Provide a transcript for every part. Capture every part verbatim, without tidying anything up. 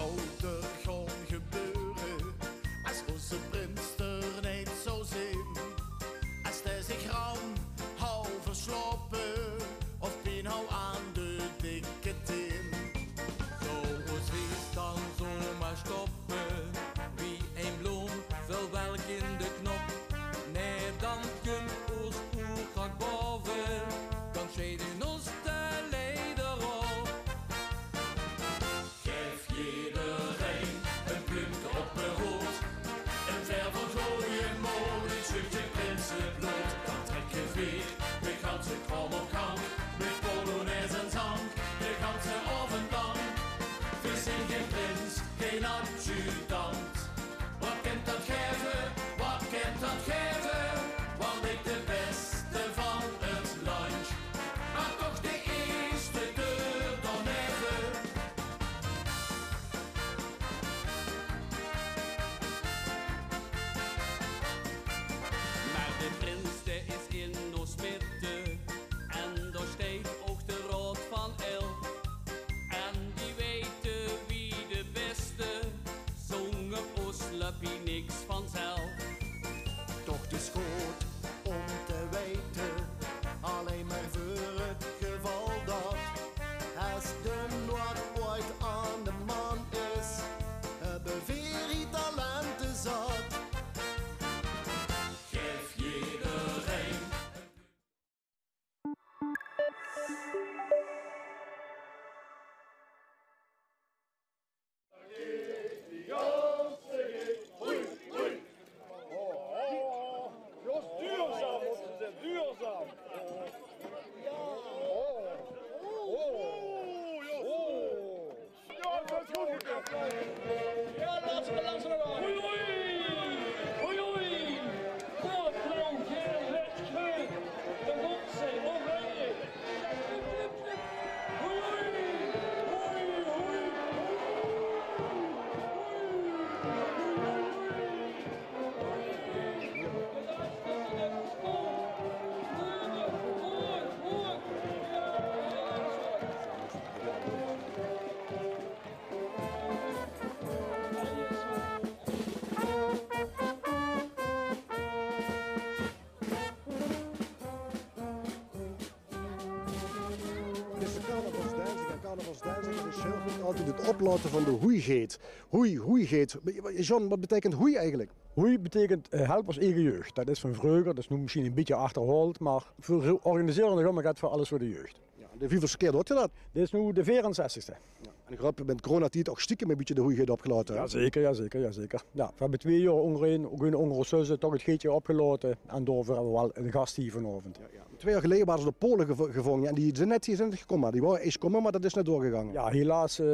Wouter gaon gebeure es ózze prins d'r neet zou zeen? Es dae zich raam hou versjlaope of pien hou aan de dikke teen? Zou ós fees dan zomaar stoppe, wie ein bloom, väöl welk in de knop? Nae, dan kump ós oerkracht bove, dan sjeide ós de leider op. Gaef jederein ein pluumke op de hood, ein verf van gooje mood, ein sjötje prinseblood. Dan trèkke veer de ganse kraom op gank, mit polonaise en zank, de ganse aovend lang. Veer zeen gein prins, gein adjudant. Waat kint dat gaeve, waat kint dat gaeve? Waor ich de bèste van 't landj, mer toch de ierste deur dao neve. Mer de prins, dae is in ós midde en dao steit ouch de Raod van Elf. En die weite wie de bèste, zónger ós löp hie niks vanzelf. Toch is 't good óm te weite, allein mer veur 't geval dat, es de nood ooit aan de man is, höbbe veer hie talente zat. Gaef jederein. Duurzaam mót 't zeen, duurzaam. Oh. Oh. Oh. Ja, dat is good. Ja, laat ze, laat ze nog aan. Oei, oei. Oei, oei. Goed, goed. Geel, red, geel. De Gotse, oranje. Oei, oei. Oei, oei. Oei, oei. Dit is de carnavalsdancing. En carnavalsdancing is hiel good altied 't oplaote van de hoeigheid. Hoei, hoeigheid. John, wat beteikent hoei eigelik? Hoei beteikent, eh, help ós eige jeug. Dat is van vreuger, dat is noe mesjien e bietje achterhaold, mer veer organisere nog ummer get veur Alles veur de Jeug. Ja, en de wieveelste kier doot geer dat? Dit is noe de veerenzestigste. Ja. En geer höb mit coronatied ouch stiekem e bietje de hoeigheid opgelaote, hè? Jazeker, jazeker, jazeker. Ja, veer höbbe twee jaor óngerein, ouch in ónger ós zusse, toch 't geedje opgelaote. En daoveur höbbe veer waal eine gast hie vanaovend. Ja, ja. Twee jaor geleje waore ze door Pole gevo-, gevónje en die zeen net, die zeen net gekómme. Die waore ins gekómme, mer dat is net doorgegange. Ja, helaas, eh,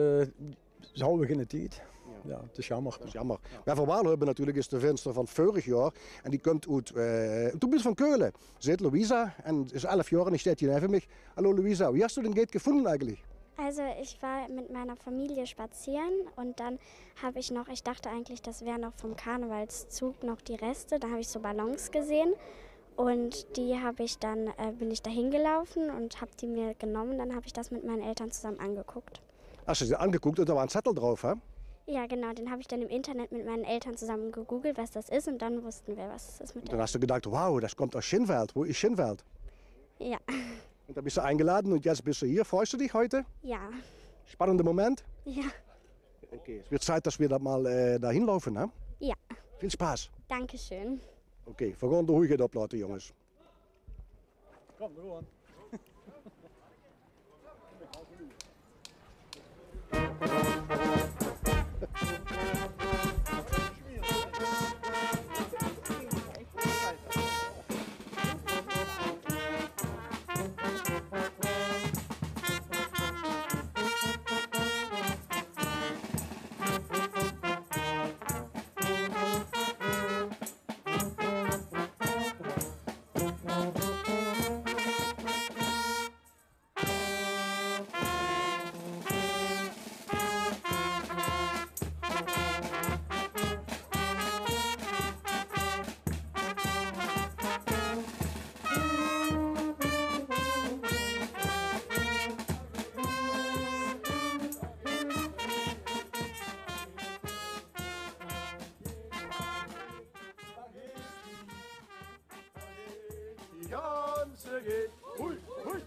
ze hawwe geine tied. Ja. Ja, 't is jammer. Dat is jammer. Ja. Wat veer waal höbbe natuurlik is de winster van veurig jaor. En die kump oet, eh, oet de buurt van Keulen. Ze heit Louisa en is elf jaor en die steit hie neve mich. Hallo Louisa, wie höbs doe dien geedje gevónje eigelik? Also, ich war mit meiner Familie spazieren und dann habe ich noch, ich dachte eigentlich, das wären noch vom Karnevalszug noch die Reste, da habe ich so Ballons gesehen und die habe ich dann, äh, bin ich dahin gelaufen und habe die mir genommen. Dann habe ich das mit meinen Eltern zusammen angeguckt. Hast du sie angeguckt und da war ein Zettel drauf, hä? Ja, genau, den habe ich dann im Internet mit meinen Eltern zusammen gegoogelt, was das ist, und dann wussten wir, was das ist mit Und dann hast du gedacht, wow, das kommt aus Schinfeld. Wo ist Schinfeld? Ja. Und dann bist du eingeladen und jetzt bist du hier. Freust du dich heute? Ja. Spannender Moment? Ja. Okay, es wird Zeit, dass wir da mal, äh, dahin laufen, ne? Ja. Viel Spaß. Dankeschön. Okay, veer gaon de hoeigheid oplaote, jonges. Kom, gewoon. Ganze geht. Hui, hui.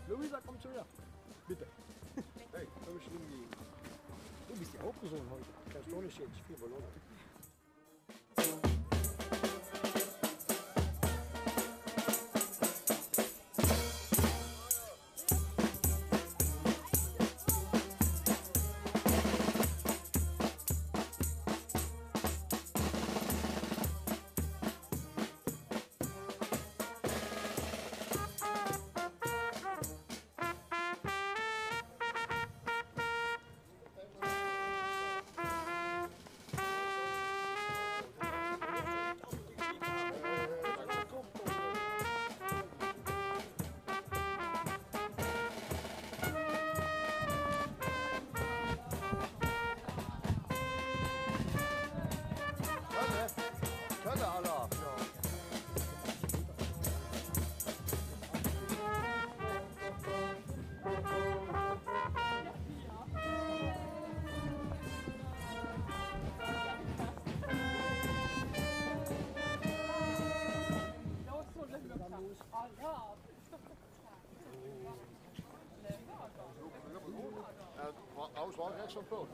Luisa, komm zu mir. Bitte. Hey, komm schon hier. Du bist ja auch Person heute. Kannst du nicht jetzt spielen, Bologna. Kölle, Kölle, Alter. Ja, war, aus war rechts am Feld.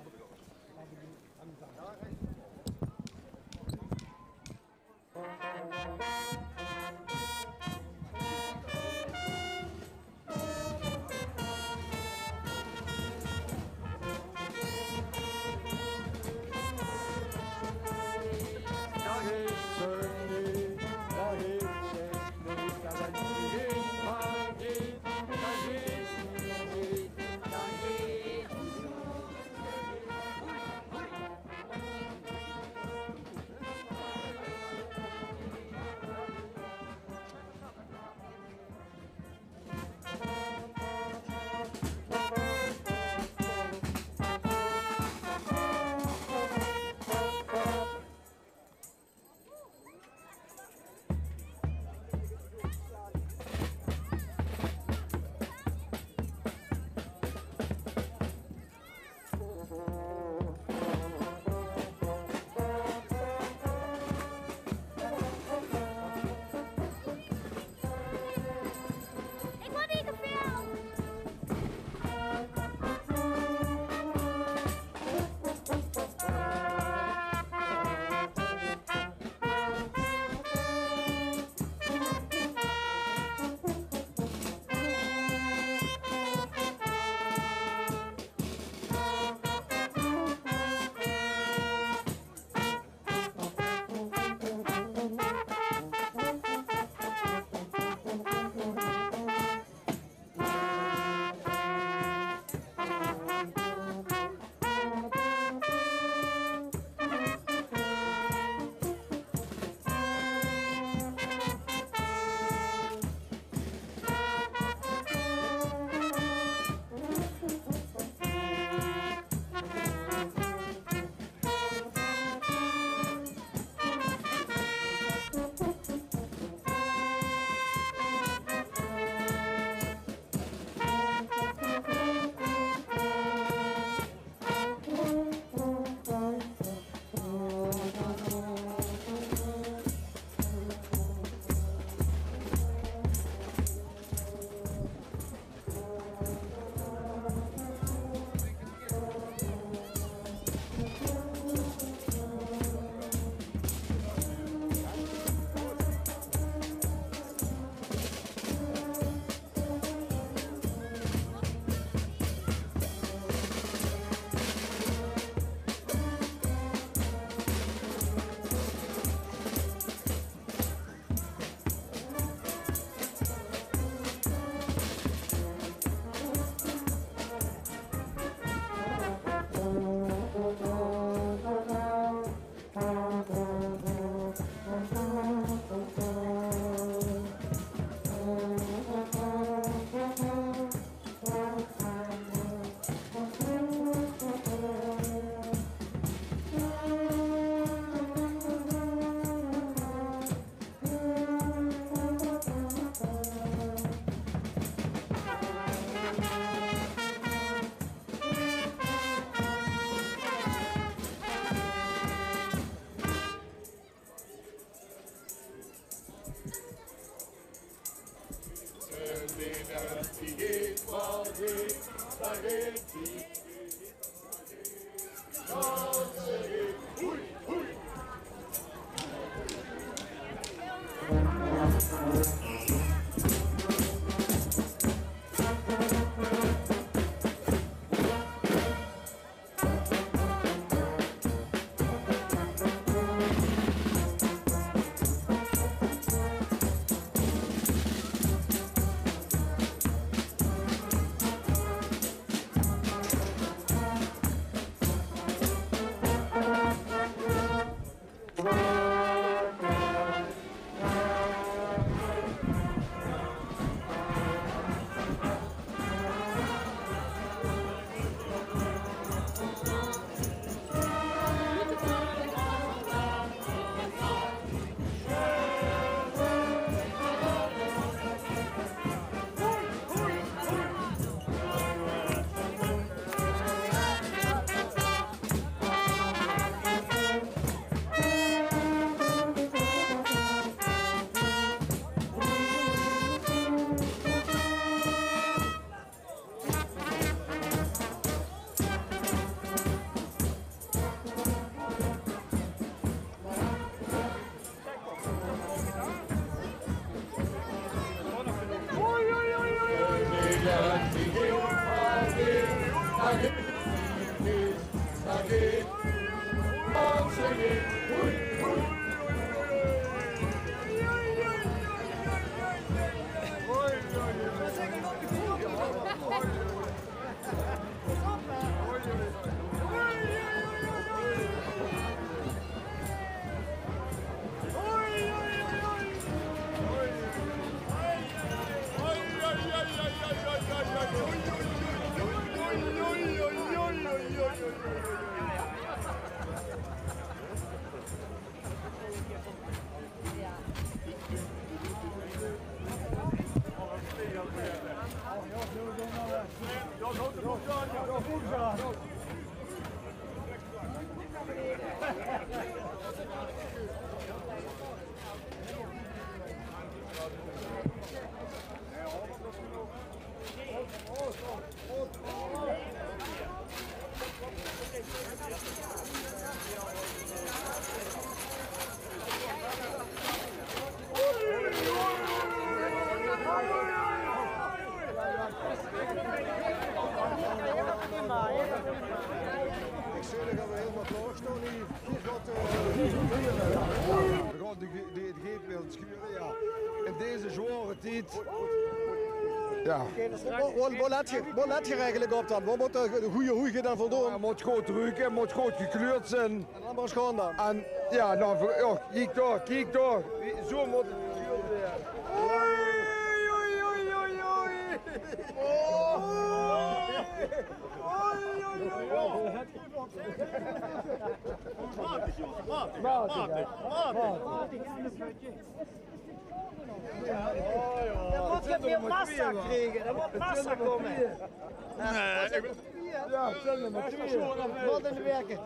V'r gaon de ge-, de, de geet weer sjuure, jao. In deze zjwaore tied. Jao. Wo, wo, wo lèt geer, wo lèt geer eigelik op dan? Wo mót de gooj hoej dan voldoon? Jao, 't mót good ruke, 't mót good gekleurd zeen. En dan mer ins gaon dan. En, jao, noe, veur, jao, kiek dao, kiek dao. Wie, zoe mót 't gekleurd zeen. Oei, oei, oei, oei, oei. Oh. Oei, oei, oei, oei. Matig, jonges, matig, matig, matig. D'r mót get mieë massa kriege, d'r mót massa kómme. Nae, ich bön, jao, 't zeen d'r mer twieë. Waat in de weke.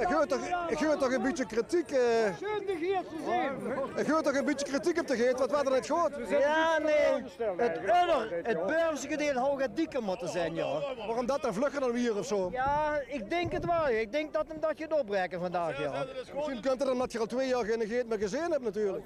Ich huur toch, ich huur toch e bietje kritiek, eh. Sjoen dich hie te zeen. Ich huur toch e bietje kritiek op de geet, waat waor d'r neet good? Jao, nae. 't Unner, 't bövenste gedeelte haw get dieker mótte zeen, jao. Waorom dat dan vlögger dan wier of zoe? Jao, ich dink 't waal. Ich dink dat 'm dat geit opbreke vandaag, jao. Mesjien kump 't ómdat geer al twieë jaor geine geet mieë gezeen höb, natuurlik.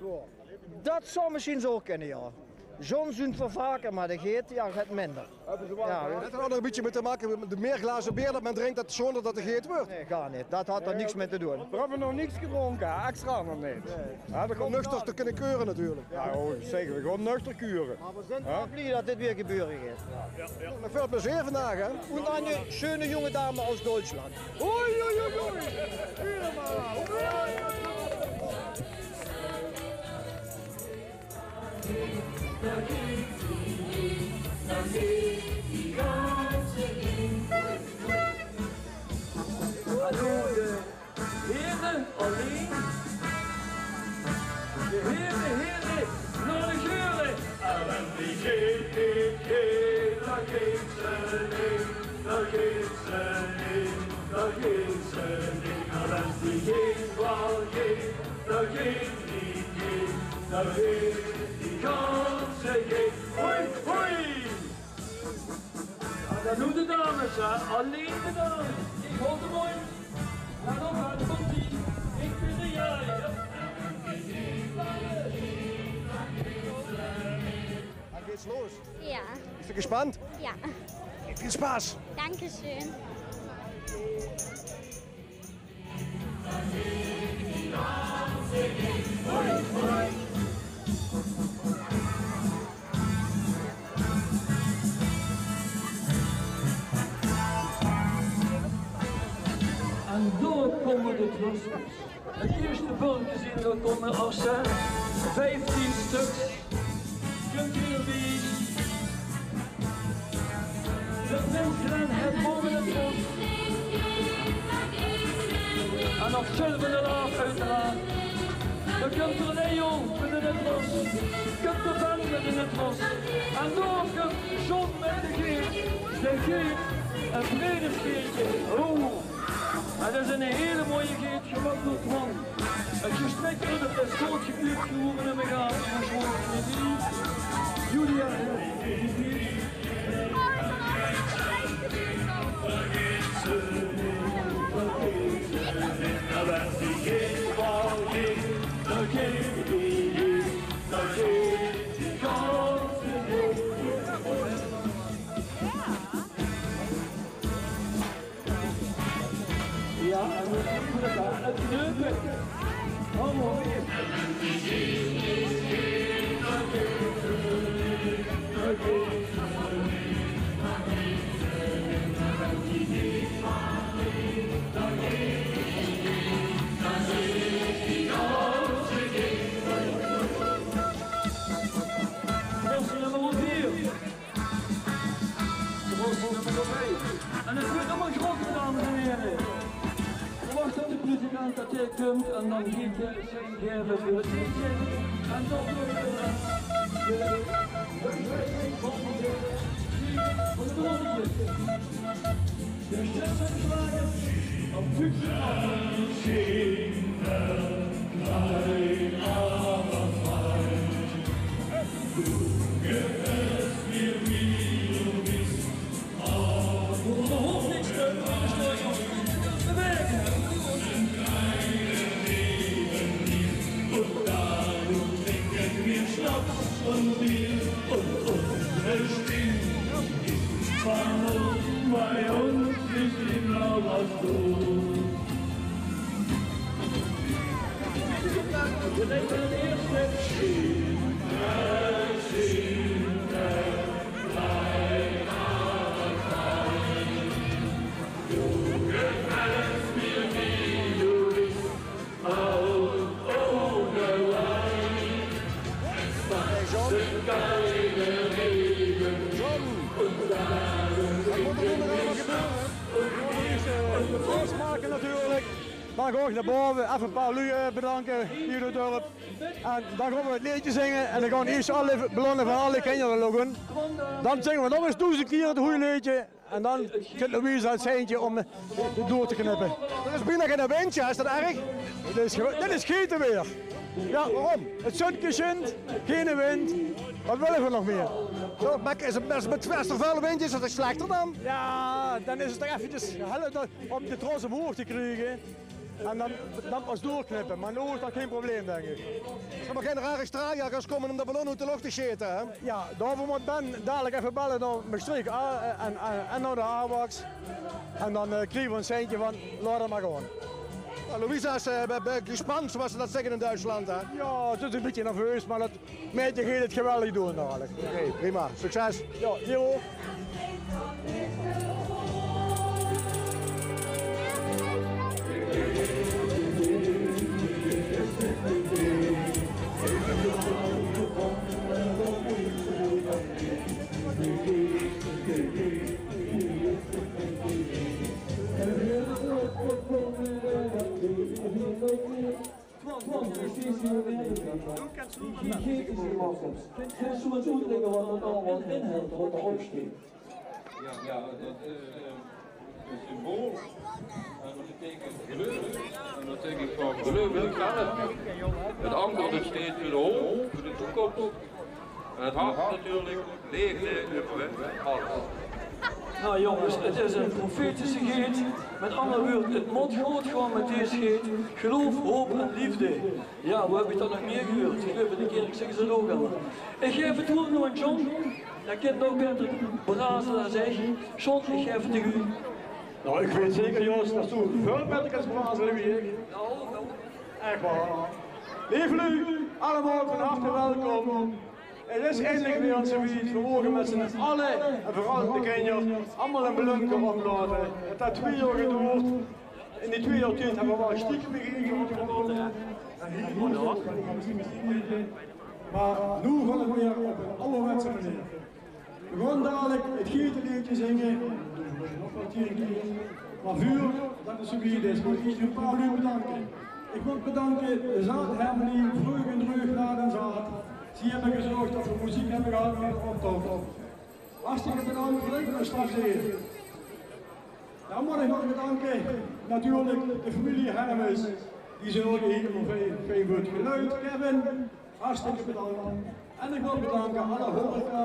Dat zou mesjien zoe kinne, jao. Zjón zunt v'r vaker, mer de geet, jao, get minder. Jao, höbbe ze waal. Haet 't ouch nog e bietje mit te make mit de mieë glaze beer dat me drink, dat zónger dat 't geet wuuert? Nae, gaar neet. Dat haet d'r niks mit te doon. V'r höbbe nog niks gedrónke, hè? Extra nog neet. Nae. Jao, dat kómp nuchter te kinne keure natuurlik. Jao, zeker, v'r gaon nuchter keure. Mer v'r zeen waal blie dat dit weer gebeure geit. Jao, jao. Nog väöl plezeer vandaag, hè? Und eine schöne junge Dame aus Deutschland. Oei, oei, oei, oei. Hallo, de here allein. De here, here, nao de geure. Allein die geet, geet, geet, dao geet ze heen, dao geet ze heen, dao geet ze heen. Allein die geet, waal geet, dao geet die geet, dao geet die ganse geet. Hoi, hoi! En dan noe de dames, hè. Allein de dames. Ich haoj de moeite. Let op, hè, dao kump-ie. Ich bön de jager. Dan geet 't los. Ja. Bist du gespannt? Ja. Viel Spaß. Dankeschön. En dao kómme de Trussels. 't Ierste pölke zeen d'r kómme, Arsène. Vieftien stöks. Kump hie bie. De prins Glenn haet bove 't vos. En nog Sylvain de Laaf, oeteraard. Dan kump d'r Leo mit in 't vos. Kump de band mit in 't vos. En dao kump John mit de geet. De geet. E Bredersgeetje. Oh. En dat is 'n hiel moeie geet, gemaak door Twan. 't Gestrik, dat is good gekleurd gewore in de gaten. Julia. Ja, en dan zien we daar het leuke. Hallo. Nummer vier. Nummer twee. En het wordt allemaal groter, dames en heren. Verwacht dat de muzikant dat hij komt en dan geeft hij zijn geven voor het liedje. En dat wordt, eh, de, de, de, de, de, de, de, de, de, de, de, Warum bei uns nicht immer was los? John, wat mót d'r noe nog allemaol gebeure? Eers, eh, de toast make natuurlik. Dan gaon ich nao bove, effe e paar luuj, eh, bedanke hie in 't dörp. En dan gaon v'r 't leedje zinge en dan gaon v'r eers alle ballonne van alle kinjer lokke. Dan zinge v'r nog ins doezend kier 't hoeileedje. En dan kint Louisa 't seintje óm, eh, door te knippe. D'r is bienao gein windje, is dat erg? Dit is gewe-, dit is geteweer. Jao, waorom? 't Zunke sjient, geine wind. Wat wille v'r nog mieë? Zo, mer is 't, is 't mit vèls te väöl wind, is 't slechter dan? Jao, dan is 't toch effekes helle óm de tros omhoog te kriege. En dan, dan pas doorknippe. Mer noe is dat gein probleem, dink ich. D'r mótte gein rare straaljagers kómme óm de ballon oet de loch te sjete, hè? Jao, daoveur mót Ben dalik effe belle nao Mestreech, ah, en, en, en nao de AWACS. En dan, eh, kriege v'r e seintje van, laot 't mer gaon. Nou, Louisa is, eh, be-, be-, gespannen, zoals ze dat zeggen in Duitsland, hè? Jao, ze is e bietje nerveus, mer dat maedje geit 't geweldig doon dalik. Oké, prima. Succes. Jao, hie ouch. Twan, Twan, precies hier in Nederland. Die geven ze makkers. Kun je zo eens uitleggen wat dat allemaal inhoudt, wat erop staat? Ja, ja, dat is, eh, een symbool. En dat betekent geluk. En dat zeg ik van geluk in het geld. Het antwoord, het steekt voor de hol, voor de toekomst. En het hart natuurlijk, leegte, overwint alles. Nou jongens, het is een profetische geet. Met andere woorden, het moet goed gaan met deze geet. Geloof, hoop en liefde. Ja, wo höb ich dat nog mieë gehuurd? Ich geluif in de kèrk zègke ze dat ouch al. Ich gaef 't woord noe aan John. Dae kint ouch baeter brazele es ich. John, ich gaef 't aan uch. Nou, ich weit zeker, Jos, dat doe väöl baeter kins brazele wie ich. Ech waor. Leef luuj, allemaol van harte welkom. 't Is eindelik weer ins zoe wied. Veer moge mit z'n alle, en veural de kinjer, allemaol ein ballon oplaote. 't Haet twee jaor gedoerd. In die twee jaor tied höbbe v'r waal stiekem begrepe wat d'r oplaote. Mer noe gaon v'r weer op ein awwerwetse maneer. V'r gaon dalik 't Geeteleedje zinge. Nog waal tien kier. Mer veur dat 't zoe wied is, mót ich ein paar luuj bedanke. Ich mót bedanke de zaat Hermenie, Vreug en Dreug, Raad en Zaat. Zie höbbe gezörg dat v'r meziek höbbe gehad bie d'n optoch. Hartstikke bedank, leuk dat geer straks zeet. Dan mót ich nog bedanke, natuurlik, de femilie Hermes. Die zörge hie veur fijn, fijn veur 't geluid. Kevin, hartstikke bedank. En ich wil bedanke alle horeca,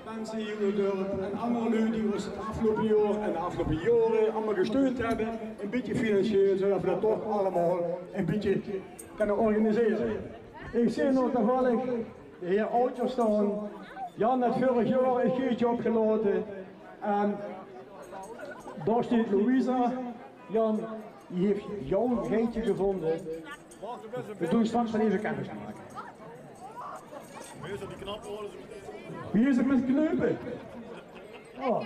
minse hie in 't dörp en anger luuj die ós 't aafgeloupe jaor en de aafgeloupe jaore allemaol gesteund höbbe. Ein bietje financieel, zodat v'r dat toch allemaol ein bietje kónne organisere. Ich zeen nog toevallig de heer Oudtjes staon. Jan haet veurig jaor ein geetje opgelaote. En dao steit Louisa. Jan, die haet jao ein geetje gevónje. V'r doon straks waal effe kennis make. Wie is 't mit kneupe? Oh.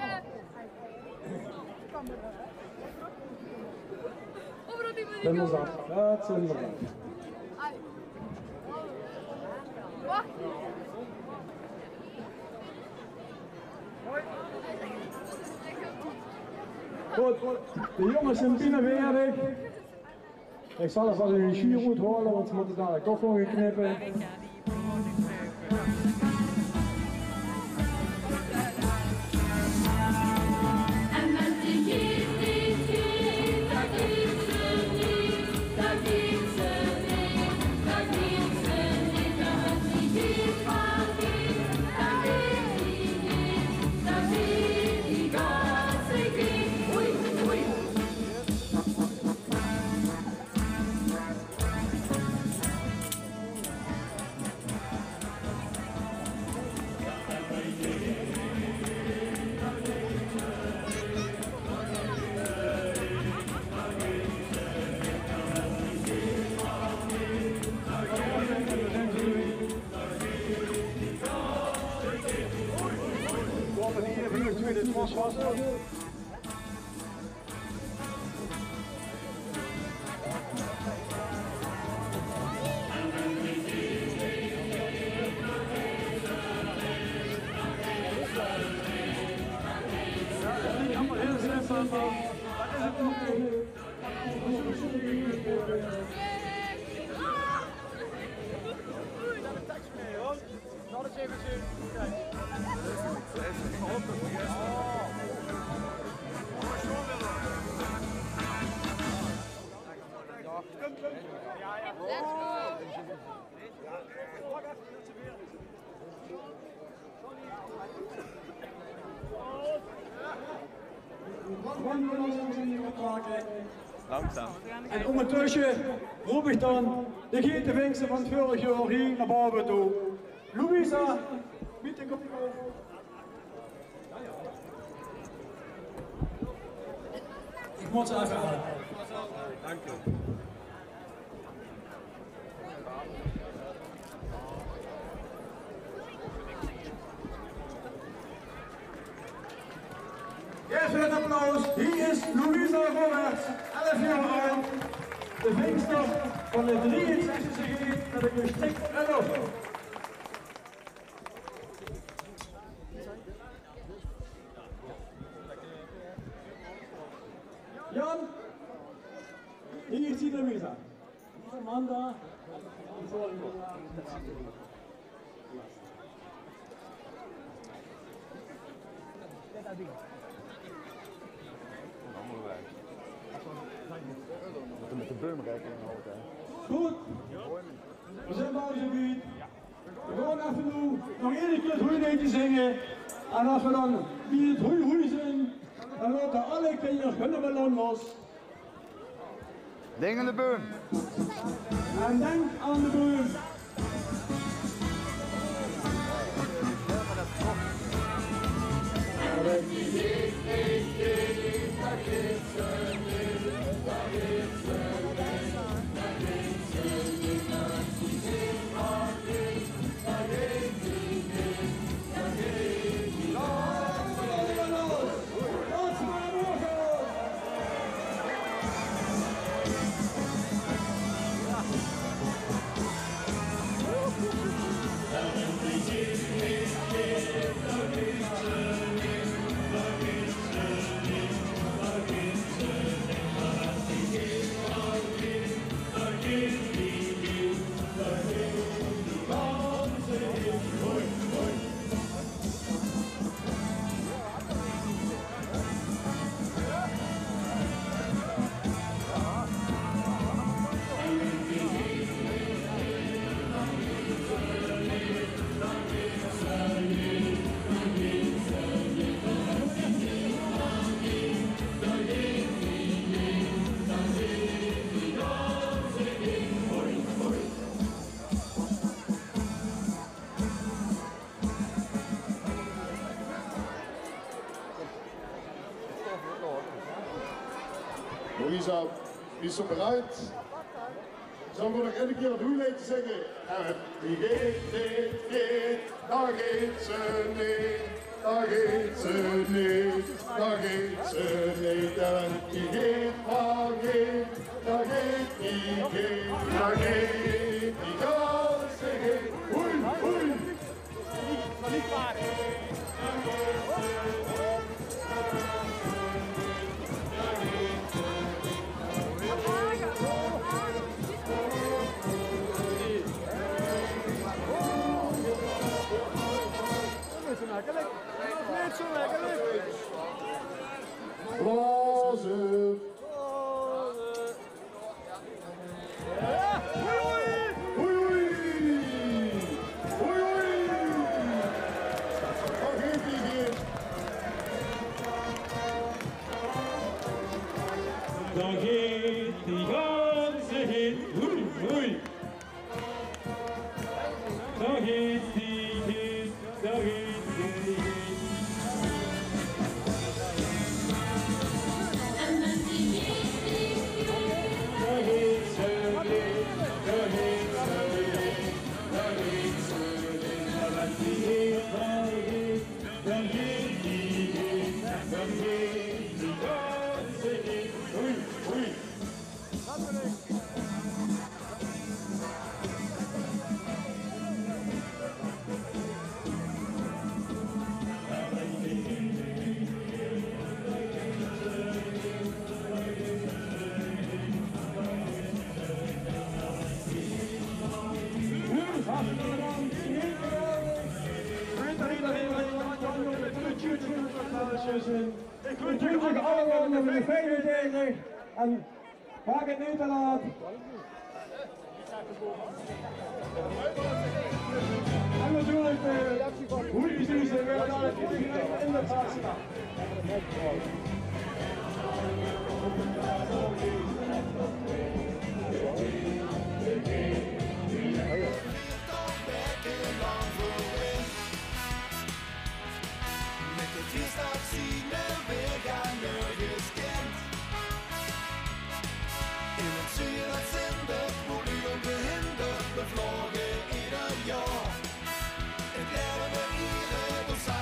Zeen v'r dat? Jao, zeen v'r dat. Good, de jónges zeen bienao veerdig. Ich zal effe ein sjier oethaole, want ze mótte dalik toch nog geknip. Langzaam. En óngertösse roop ich dan de Geertevingste van vörig jaor hie nao bove toe. Louisa, mit de kop. Ich mót ze effe aan. Dank u. Geef ze ein applaus. Hie is Louisa Roberts, elf jaor aad. De vingster van de drieënzestigste G mit ein gestik elf. Jan, hie is de Louisa. Amanda. Mótte mit de beum rekening haoje, hè? Good. Veer zeen bie 't gebied. Veer gaon effe noe nog eine kier 't hoeileedje zinge. En es veer dan bie 't hoei hoei zeen, dan laote alle kinjer hunne ballon los. Dink aan de beum. En dink aan de beum. Louisa, bis se bereid? Zölle veer nog eine kier 't hoeileedje zinge? En die geet, geet, geet, dao geet ze neet, dao geet ze neet, dao geet ze neet. En die geet, dao geet, dao geet, die geet, dao geet, die ganse geet. Hoei, hoei. Blaoze. Ich wünsche euch allen noch eine feine Zeit und maak 't neet te laat. En natuurlijk, eh, hoe die is, eh, weer het aan het in de plaats.